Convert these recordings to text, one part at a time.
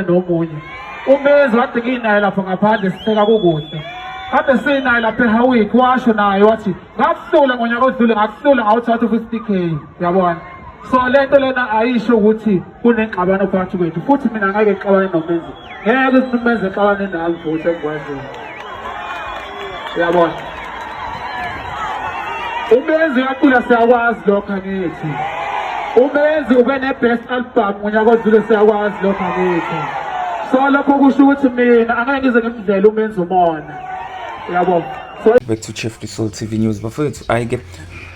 Nomunye uMenzi kade nginaye lapho ngaphandle, sihleka kukuhle. Kade sinaye lapha eHowick, washo naye wathi ngakuhlula ngonyaka odlule, ngakuhlula ngawuthatha u-50K, uyabona. So le nto lena ayisho ukuthi kunengxabano phakathi kwethu, futhi mina ngeke ngixabane noMenzi, ngeke uMenzi exabane nami futhi engikwaziyo, uyabona. UMenzi uyacula, siyakwazi lokho, angithi? UMenzi ube ne-best album ngonyaka odlule, siyakwazi lokho, angithi? So lokho kusho ukuthi mina angeke ngize ngimdlele uMenzi umona, uyabo. So Back to Chef the Soul TV News, bafowethu. Hayi-ke,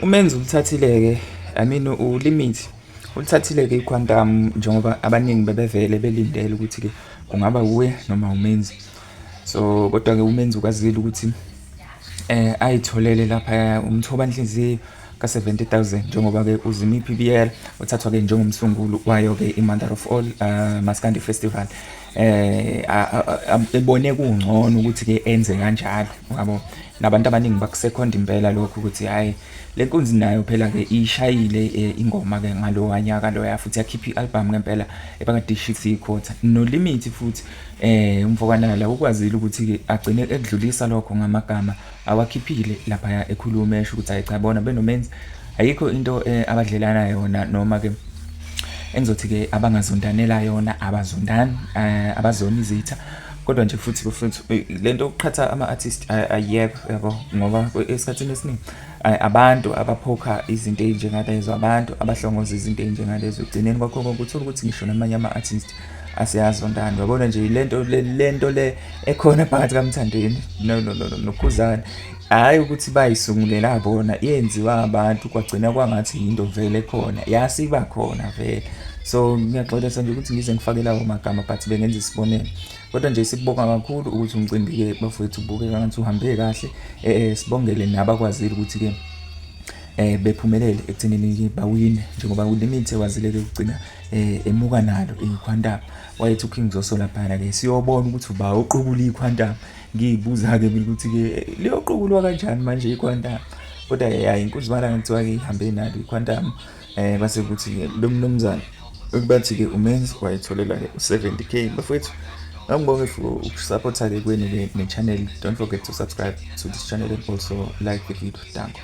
uMenzi ulithathile-ke, I mean, uLimit ulithathile-ke iQuantum, njengoba abaningi bebevele belindele ukuthi-ke kungaba uwe noma uMenzi. So kodwa-ke uMenzi ukwazile ukuthi ayitholele lapha umthobanhliziyo ka-70,000, njengoba-ke uZimiphi Biyela uthathwa-ke njengomsunguli wayo-ke i-Mother of All Maskandi Festival ebone kungcono ukuthi-ke enze kanjalo, yabo. Nabantu abaningi bakusekhonda impela lokho ukuthi hhayi, le nkunzi nayo phela-ke ishayile ingoma-ke ngalowa nyaka loya, futhi yakhipha i-album ngempela ebakade ishisa ikhotha. NoLimit futhi umfokanala ukwazile ukuthi-ke agcine ekudlulisa lokho ngamagama awakhiphile laphaya, ekhuluma esho ukuthi hayi cha, bona benoMenzi ayikho into abadlelana yona, noma-ke engizothi-ke abangazondanela yona, abazondani, abazona izitha. Kodwa nje futhi futhi lento yokuqhatha ama-artist ayekho, yabo, ngoba esikhathini esiningi abantu abaphokha izinto ey'njengalezo, abantu abahlongoza izinto ey'njengalezo, ekugcineni kwakho konke uthola ukuthi ngisho namanye ama-artist aseyazondana. Uyabona nje lento le ekhona phakathi kaMthandeni no no no noKhuzani, hhayi ukuthi bayisungulela bona, yenziwa abantu kwagcina kwangathi yinto vele khona, yasiba khona vele. So ngiyaxolisa nje ukuthi ngize ngifake lawo magama, but bengenza isibonelo. Kodwa nje sikubonga kakhulu ukuthi umcimbi-ke, bafowethu, ubukeka ngathi uhambe kahle. Sibongele nabakwazile ukuthi-ke bephumelele ekuthenini bawine, njengoba uLimit ewazile-ke ukugcina emuka nalo iQuantum. Wayethi uKing Zoso laphana-ke siyobona ukuthi uba uqukula iQuantum. Ngiyibuza-ke mina ukuthi-ke liyoqukulwa kanjani manje iQuantum, kodwa-ke yayi inkuzimala kuthiwa-ke ihambe nalo iQuantum. Base kuthi-ke lo mnumzane ukubathi-ke uMenzi wayitholela-ke u-70K. Bafowethu, ngangibonge for ukusupporta-ke kwenu-ke ne-channel. Don't forget to subscribe to this channel and also like the video. Danko.